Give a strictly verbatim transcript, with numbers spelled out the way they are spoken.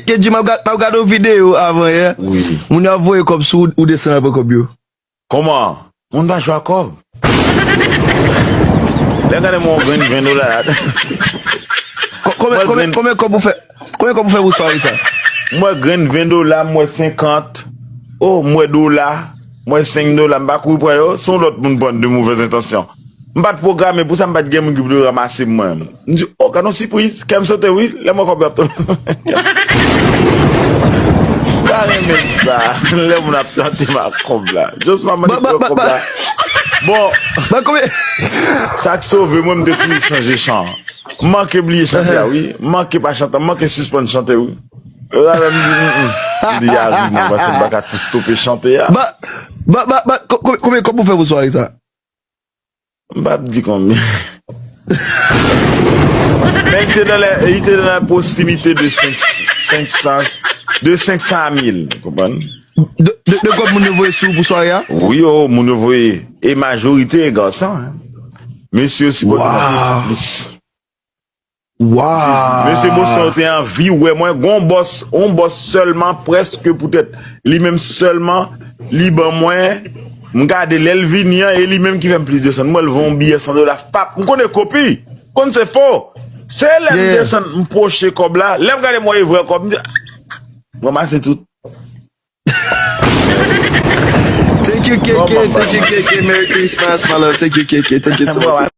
K J, m ap ga- m ap gade yon videyo avan yè. Wi. Moun yo ap voye kòb sou ou, ou desann al pran kòb yo. Kòman? Moun pa jwe ak kòb. Lè m gade m wè yon grenn ven dola la. Ko- Konbyen Mwen konbyen grenn- konbyen kòb ou fè? Konbyen kòb ou fè pou sware sa? M wè grenn ven dola, m wè senkant. Oh, m wè dola, m wè senk dola. M pa kouri pran yo, se yon lòt moun pran de movèz entansyon. M pa t pwograme pou sa, m pa t gen moun ki pou te ranmase m mwen. M di, oh, gad yon sipriz, kè m sote wi, lè m wè kòb yo ap tonbe. M pa renmen sa, lè moun ap tante m ak kòb la. Just m ap mande Ba- ba- pou ba- kòb ba- la. Bon, Ba konbyen? Sa k sove mwen, m te toujou chanje chan. M manke bliye chante a, wi. M manke pa chante, m manke sispann chante, wi. Yo la, m di, mm, mm. M di, ya, ri, non, paske m pa ka tou stope chante a. Ba, ba, ba, ba, ko- ko- konbyen kòb ou fè pou sware sa? M p ap di konbyen. Men li te nan lè, li te nan la proximité de senk, senk san, de senk san a mil, ou konprann? De, de, de kòb moun yo voye sou pou sware a? Wi, oh, moun yo voye. E majorite e gason, hein. Mesye yo sipòte mwen Wow. plis. Wow. Mesye Boston yo te anvi wè mwen. Gon bòs, on bòs sèlman, prèske poutèt li menm sèlman, li ban mwen. M gade lè l vini an, e li menm ki fè m plis desann. M wè l voye yon biyè san dola, fap. M konnen kopi, konn se fo. Se lè m Yeah. desann, m pwoche kòb la. Lè m gade m wè e vrè kòb, m di, m ranmase tout. Thank you, K K. Thank you, K K. Merry Christmas, my love. Thank you, K K. Thank you so much.